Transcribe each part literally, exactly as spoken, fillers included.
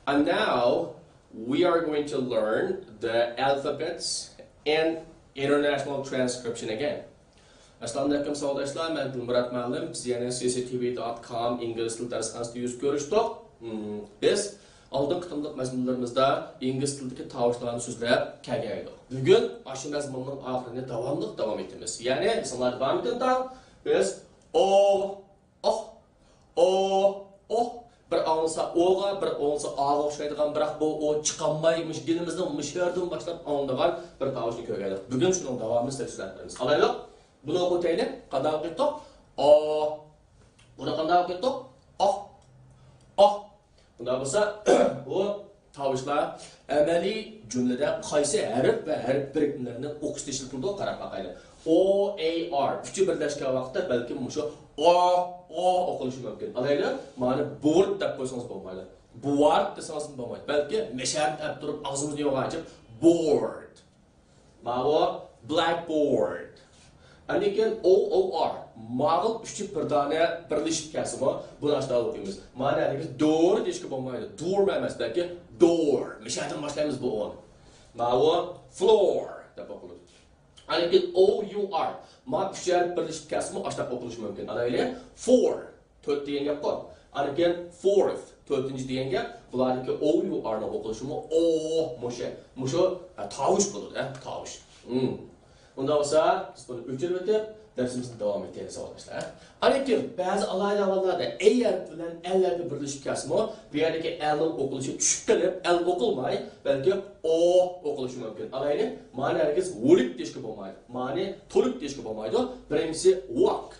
And now we are going to learn the alphabets and international transcription again. ئەسسالامۇئەلەيكۇم ساۋاقداشلار، مەن دىلمۇرات مۇئەللىم. بىز يەنە سى سى تى ۋى دوت كوم ئىنگلىز تىلى دەرسخانىسىدا يۈز كۆرۈشتۇق. مم، بىز ئالدىنقى قېتىملىق مەزمۇنلىرىمىزدا ئىنگلىز تىلىدىكى تاۋۇشلارنى سۆزلەپ كەلگەن ئىدۇق. بۈگۈن ئاشۇ مەزمۇننىڭ ئاخىرىنى داۋاملىق داۋام ئېتىمىز. يەنى ئېسىڭلاردا بارمىكىن تاڭ؟ بىز ئو، ئوھ، ئو، ئوھ. بىر ئاڭلىسا ئوغا، بىر ئاڭلىسا ئاغا ئوخشايدىغان، بىراق بۇ ئو چىقالماي، مۇشۇ گېلىمىزنىڭ مۇشۇ يەردىن باشلاپ ئاڭلىنىدىغان بىر تاۋۇشنى كۆرگەن ئىدۇق. بۈگۈن شۇنىڭ داۋامىنى سىلەرگە سۆزلەپ بېرىمىز. ئالايلۇق، بۇنى ئوقۇۋېتەيلى. قانداق ئوقۇيتتۇق؟ ئو. بۇنى قانداق ئوقۇيتتۇق؟ ئوھ. ئوھ. بۇنداق بولسا، بۇ تاۋۇشلار ئەمەلىي جۈملىدە قايسى ھەرپ ۋە ھەرپ بىرىكمىلىرىنى ئوقۇشتا ئىشلىتىلىدۇ، قاراپ باقايلى. ئو، ئەي، ئار. ئۈچى بىرلەشكەن ۋاقىتتا بەلكىم مۇشۇ ئو، ئو ئوقۇلۇشى مۇمكىن. ئالايلى، مانا بورد دەپ قويسىڭىز بولمايدۇ. بوۋارد دېسىڭىزمۇ بولمايدۇ. بەلكى مەشەدىن ئەپ تۇرۇپ ئاغزىمىزنى يوغان ئېچىپ، بورد. ماۋۇ، بلاكبورد. ئاندىن كېيىن ئو، ئو، ئار. ماغىل ئۈچى بىر دانە بىرلىشىپ كەلسىمۇ، بۇنى ئاشۇنداق ئوقۇيمىز. مانا ھەرگىز دور دېيىشكە بولمايدۇ. دورما ئەمەس، بەلكى دور. مىشەدىن باشلايمىز بۇ ئون. ماۋۇ، فلور دەپ ئوقۇلىدۇ. ئاندىن كېيىن ئو، يۇ، ئار. ما ئۈچ ھەرپ بىرلىشىپ كەلسىمۇ، ئاشۇنداق ئوقۇلۇشى مۇمكىن. ئالايلى، فور. تۆت دېگەن گەپقۇ. ئاندىن كېيىن فورث، تۆتىنچى دېگەن گەپ. بۇلاردىكى ئو، يۇ، ئارنىڭ ئوقۇلۇشىمۇ ئو، مۇشۇ، مۇشۇ، ئە، تاۋۇش بولىدۇ، ئە، تاۋۇش. مم. ئۇنداق بولسا، بىز بۇنى ئۆچۈرۈۋېتىپ، دەرسىمىزنى داۋام ئېتەيلى، ساۋاقداشلار. ئاندىن كېيىن بەزى ئالاھىدە ئەھۋاللاردا ئەي ھەرپى بىلەن ئەل ھەرپى بىرلىشىپ كەلسىمۇ، بۇ يەردىكى ئەلنىڭ ئوقۇلۇشى چۈشۈپ قېلىپ، ئەل ئوقۇلماي، بەلكى ئو ئوقۇلۇشى مۇمكىن. ئالايلى، مانى ھەرگىز ۋولىك دېيىشكە بولمايدۇ. مانى تولۇك دېيىشكە بولمايدۇ. بىرىنچىسى ۋاك.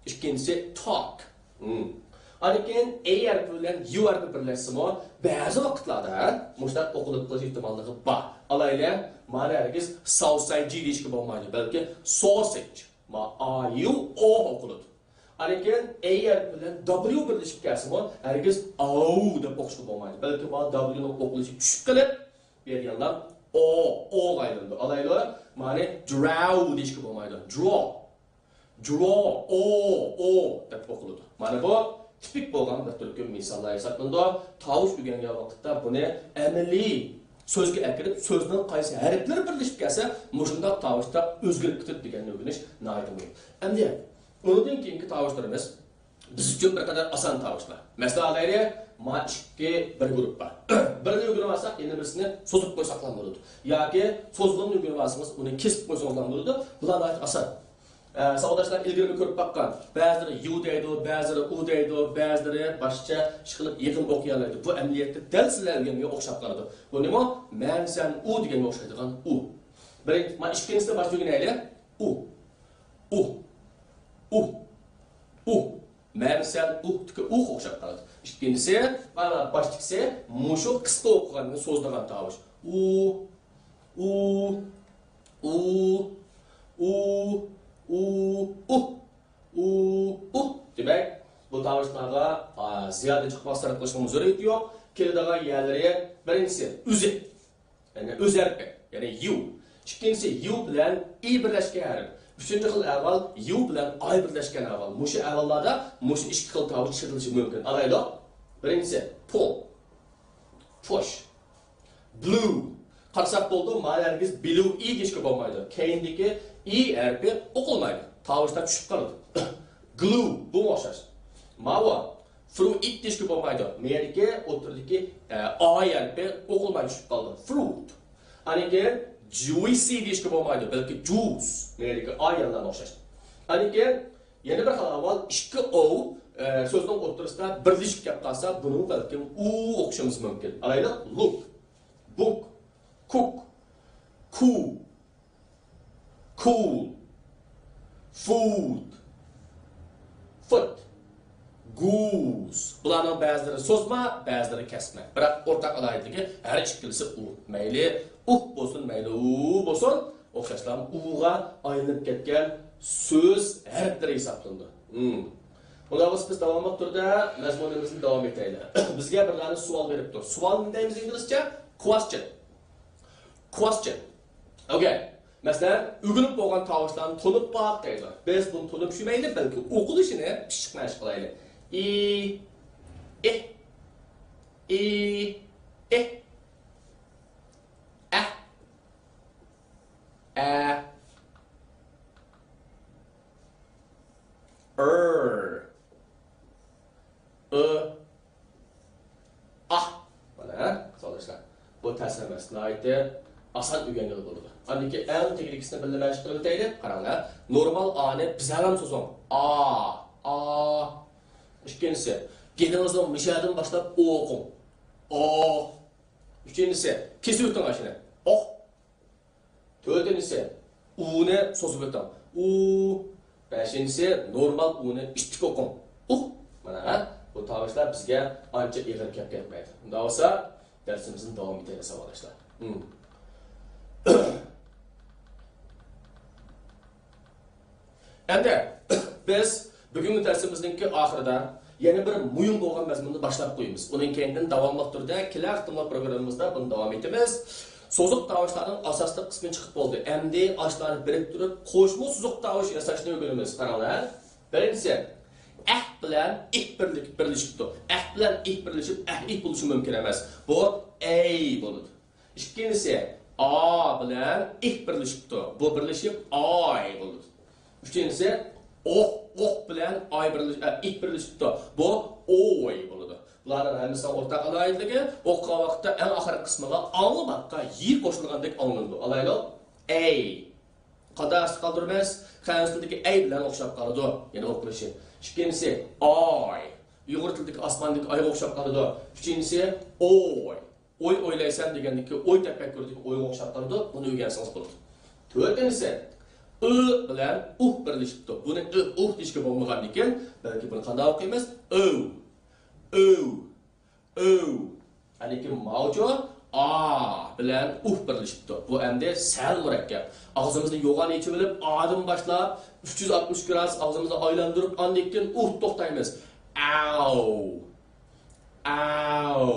ئىككىنچىسى تاك. مم. ئاندىن كېيىن ئەي ھەرپى بىلەن يۇ ھەرپى بىرلەشسىمۇ، بەزى ۋاقىتلاردا مۇشۇنداق ئوقۇلۇپ قېلىش ئېھتىماللىقى بار. ئالايلى، مانا ھەرگىز ساۋسايجى دېيىشكە بولمايدۇ، بەلكى سوسېج. ما ئا يۇ ئو ئوقۇلىدۇ. ئاندىن كېيىن ئەي ھەرپى بىلەن دابليۇ بىرلىشىپ كەلسىمۇ، ھەرگىز ئاۋۇ دەپ ئوقۇشقا بولمايدۇ، بەلكى ما دابليۇنىڭ ئوقۇلۇشى چۈشۈپ قېلىپ، بۇ يەردە يەنىلا ئو، ئوغا ئايلىنىدۇ. ئالايلى، مانا جىراۋ دېيىشكە بولمايدۇ. جىرو. جىرو، ئو، ئو دەپ ئوقۇلىدۇ. مانا بۇ تىپىك بولغان بىر تۈركۈم مىساللار ھېسابلىنىدۇ. تاۋۇش ئۆگەنگەن ۋاقىتتا بۇنى ئەمەلىي سۆزگە ئەكىرىپ، سۆزنىڭ قايسى ھەرپلىرى بىرلىشىپ كەلسە، مۇشۇنداق تاۋۇشتا ئۆزگىرىپ كېتىدۇ دېگەننى ئۆگىنىش ناھايىتى مۇھىم. ئەمدى ئۇنىڭدىن كېيىنكى تاۋۇشلىرىمىز بىز ئۈچۈن بىر قەدەر ئاسان تاۋۇشلار. مەسىلەن، ئالايلى، ما ئىككى بىر گۇرۇپپا. بىرىنى ئۆگىنىۋالساق، يەنە بىرسىنى سوزۇپ قويساقلا بولىدۇ. ياكى سوزۇلغىنىنى ئۆگىنىۋالسىڭىز، ئۇنى كېسىپ قويسىڭىزلا بولىدۇ. بۇلار ناھايىتى ئاسان. ئە، ساۋاقداشلار ئىلگىرىمۇ كۆرۈپ باققان. بەزىلىرى يۇ دەيدۇ، بەزىلىرى ئۇ دەيدۇ، بەزىلىرى باشقىچە ئىشقىلىپ يىغىن ئوقۇيالايدۇ. بۇ ئەمەلىيەتتە دەل سىلەر ئۆگەنگەن ئوخشاپ قالىدۇ. بۇ نېمە؟ مەن، سەن، ئۇ دېگەنگە ئوخشايدىغان ئۇ. بىرىنچى، ما ئىككىنچىسىنى باشتا ئۆگىنەيلى. ئۇ. ئۇ. ئۇ. ئۇ. مەن، سەن، ئۇ تىكى ئۇغا ئوخشاپ قالىدۇ. ئىككىنچىسى، مانا باشتىكىسى مۇشۇ قىسقا ئوقۇغاننى سوزىدىغان تاۋۇش. ئۇ، ئۇ، ئۇ، ئۇ، ئۇ، ئۇ، ئۇ، ئۇ. دېمەك، بۇ تاۋۇشلارغا، ئا، زىيادە جىق ۋاقىت سەرپ قىلىشنىڭ زۆرۈرىيىتى يوق. كېلىدىغان يەرلىرى، بىرىنچىسى، ئۆزى. يەنى ئۆز ھەرپى، يەنى يۇ. ئىككىنچىسى يۇ بىلەن ئى بىرلەشكەن ھەرپ. ئۈچىنچى خىل ئەھۋال يۇ بىلەن ئاي بىرلەشكەن ئەھۋال. مۇشۇ ئەھۋاللاردا مۇشۇ ئىككى خىل تاۋۇش ئىشلىتىلىشى مۇمكىن. ئالايلۇق، بىرىنچىسى، پۇل، پۇش، بلۇ. قارىساق بولىدۇ، مانا ھەرگىز بلۇ ئى دېيىشكە بولمايدۇ. كەينىدىكى ئى ھەرپى ئوقۇلمايدۇ. تاۋۇشتا چۈشۈپ قالىدۇ. گلۇ، بۇمۇ ئوخشاش. ماۋۇ. فروئىت دېيىشكە بولمايدۇ. مەيەردىكى ئوتتۇرىدىكى، ئە، ئاي ھەرپى ئوقۇلماي چۈشۈپ قالىدۇ. فروت. ئاندىن كېيىن جۇيسى دېيىشكە بولمايدۇ، بەلكى جۇس. مەيەردىكى ئاي يەنىلا ئوخشاش. ئاندىن كېيىن يەنە بىر خىل ئەھۋال، ئىككى ئو، ئە، سۆزنىڭ ئوتتۇرىسىدا بىرلىشىپ كەپ قالسا، بۇنىمۇ بەلكىم ئۇ ئوقۇشىمىز مۇمكىن. ئالايلۇق، لۇك، بۇك، كۇك، كۇ. Cool. Food. Foot. Goose. بۇلارنىڭ بەزىلىرى سوزما، بەزىلىرى كەسمە. بىراق ئورتاق ئالاھىدىلىكى ھەر ئىككىلىسى ئۇ. مەيلى ئۇھ بولسۇن، مەيلى ئۇ بولسۇن، ئوخشاشلا ئۇغا ئايلىنىپ كەتكەن سۆز ھەرپلىرى ھېسابلىنىدۇ. مم. ئۇنداق بولسا بىز داۋاملىق تۈردە مەزمۇنىمىزنى داۋام ئېتەيلى. بىزگە بىرلارنى سوئال بېرىپتۇ. سوئال نېمە دەيمىز ئىنگلىزچە؟ Question. Question. Okay. مەسىلەن، ئۆگىنىپ بولغان تاۋۇشلارنى تونۇپ باق دەيدۇ. بىز بۇنى تونۇپ چۈشمەيلى، بەلكى ئوقۇلۇشىنى پىششىق مەشىق قىلايلى. ئى، ئېھ، ئى، ئېھ، ئەھ، ئە، ئىر، ئۇ، ئاھ. مانا، ھە، ساۋاقداشلار. بۇ تەس ئەمەس، ناھايىتى ئاسان ئۆگەنگىلى بولىدۇ. ئاندىن كېيىن ئەڭ تېگىدىكىسىنى بىللە مەشىق قىلىۋېتەيلى. قاراڭلار، نورمال ئانى بىزەلەم سوزۇڭ. ئا، ئا. ئىككىنچىسى، گېلىڭىزنىڭ مۇشەدىن باشلاپ ئو ئوقۇڭ. ئو. ئۈچىنچىسى، كېسىۋېتىڭ ئاشۇنى. ئوھ. تۆتىنچىسى، ئۇنى سوزۇپ ئۆتۈڭ. ئۇ. بەشىنچىسى، نورمال ئۇنى ئىتتىك ئوقۇڭ. ئۇھ. مانا، ھە، بۇ تاۋۇشلار بىزگە ئانچە ئېغىر كەپ كەتمەيدۇ. ئۇنداق بولسا، دەرسىمىزنى داۋام ئېتەيلى، ساۋاقداشلار. ھىم. ئەمدى بىز بۈگۈنكى دەرسىمىزنىڭكى ئاخىرىدا يەنە بىر مۇھىم بولغان مەزمۇننى باشلاپ قويىمىز. ئۇنىڭ كەينىدىن داۋاملىق تۈردە كېلەر قېتىملىق پروگراممىمىزدا بۇنى داۋام ئېتىمىز. سوزۇق تاۋۇشلارنىڭ ئاساسلىق قىسمى چىقىپ بولدى. ئەمدى ئاشۇلارنى بىرىكتۈرۈپ، قوشما سوزۇق تاۋۇش ياساشنى ئۆگىنىمىز. قاراڭلار. بىرىنچىسى، ئەھ بىلەن ئىھ بىرلىك-، بىرلىشىپتۇ. ئەھ بىلەن ئىھ بىرلىشىپ، ئەھ ئىھ بولۇشى مۇمكىن ئەمەس. بۇ ئەي بولىدۇ. ئىككىنچىسى، ئا بىلەن ئىھ بىرلىشىپتۇ. بۇ بىرلىشىپ ئاي بولىدۇ. ئۈچىنچىسى، ئوھ، ئوھ بىلەن ئاي بىرلىش-، ئە، ئىھ بىرلىشىپتۇ. بۇ ئوي بولىدۇ. بۇلارنىڭ ھەممىسىنىڭ ئورتاق ئالاھىدىلىكى، ئوقۇغان ۋاقىتتا ئەڭ ئاخىرقى قىسمىغا ئاڭلىماققا يىي قوشۇلغاندەك ئاڭلىنىدۇ. ئالايلۇق، ئەي. قانداق ئەستە قالدۇرىمىز؟ خەنزۇ تىلىدىكى ئەي بىلەن ئوخشاپ قالىدۇ. يەنە ئوقۇلۇشى. ئىككىنچىسى، ئاي. ئۇيغۇر تىلىدىكى ئاسماندىكى ئايغا ئوخشاپ قالىدۇ. ئۈچىنچىسى، ئوي. ئوي ئويلايسەن دېگەندىكى ئوي تەپەككۇردىكى ئويغا ئوخشاپ قالىدۇ. بۇنى ئۆگەنسىڭىز بولىدۇ. تۆتىنچىسى، ئۇ بىلەن ئۇھ بىرلىشىپتۇ. بۇنى ئۇ، ئۇھ دېيىشكە بولمىغاندىكىن، بەلكى بۇنى قانداق ئوقۇيمىز؟ ئۆ، ئۆ، ئۆ. ئەنىكى ماۋۇچۇ ئا بىلەن ئۇھ بىرلىشىپتۇ. بۇ ئەمدى سەل مۇرەككەپ. ئاغزىمىزنى يوغان ئېچىۋېلىپ، ئادىن باشلاپ، ئۈچ يۈز ئاتمىش گرادۇس ئاغزىمىزنى ئايلاندۇرۇپ، ئاندىن كېيىن ئۇھ توختايمىز. ئاۋ. ئاۋ.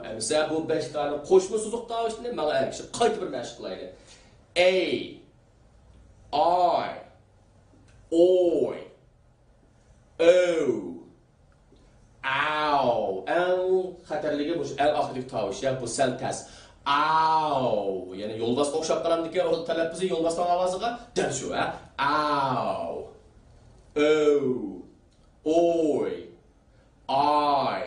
ئەمىسە بۇ بەش دانە قوشما سوزۇق تاۋۇشنى ماڭا ئەگىشىپ قايتا بىر مەشىق قىلايلى. ئەي. ئاي. ئوي. ئۆ. ئاۋ. ئەڭ خەتەرلىكى مۇشۇ ئەڭ ئاخىرىدىكى تاۋۇش، يا بۇ سەل تەس. ئاۋ. يەنى يولۋاسقا ئوخشاپ قالامدىكەن، ئۇ تەلەپپۇزى يولۋاسنىڭ ئاۋازىغا دەل شۇ، ھە؟ ئاۋ. ئۆ. ئوي. ئاي.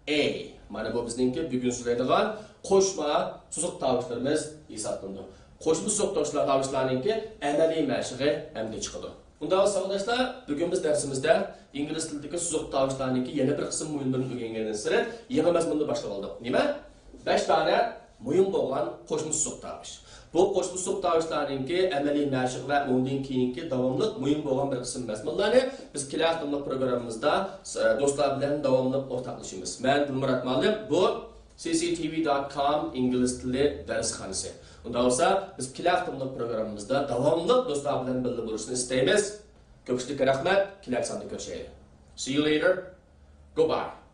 ئەي. مانا بۇ بىزنىڭكى بۈگۈن سۆزلەيدىغان قوشما سوزۇق تاۋۇشلىرىمىز ھېسابلىنىدۇ. قوشما سوزۇق تاۋۇشلار، تاۋۇشلارنىڭكى ئەمەلىي مەشىقى ئەمدى چىقىدۇ. ئۇنداق بولسا، ساۋاقداشلار، بۈگۈن بىز دەرسىمىزدە ئىنگلىز تىلىدىكى سوزۇق تاۋۇشلارنىڭكى يەنە بىر قىسىم مۇھىملىرىنى ئۆگەنگەندىن سىرت، يېڭى مەزمۇننى باشلىۋالدۇق. نېمە؟ بەش دانە مۇھىم بولغان قوشما سوزۇق تاۋۇش. بۇ قوشما سوزۇق تاۋۇشلارنىڭكى ئەمەلىي مەشىق ۋە ئۇنىڭدىن كېيىنكى داۋاملىق مۇھىم بولغان بىر قىسىم مەزمۇنلارنى بىز كېلەر قېتىملىق پروگراممىمىزدا، ئە، دوستلار بىلەن داۋاملىق ئورتاقلىشىمىز. مەن دىلمۇرات مۇئەللىم، بۇ سى سى تى ۋى دوت كوم ئىنگلىز تىلى دەرسخانىسى. ئۇنداق بولسا، بىز كېلەر قېتىملىق پروگراممىمىزدا داۋاملىق دوستلار بىلەن بىللە بولۇشنى ئىستەيمىز. كۆپچىلىككە رەھمەت، كېلەر ساندا كۆرۈشەيلى. See you later. Goodbye.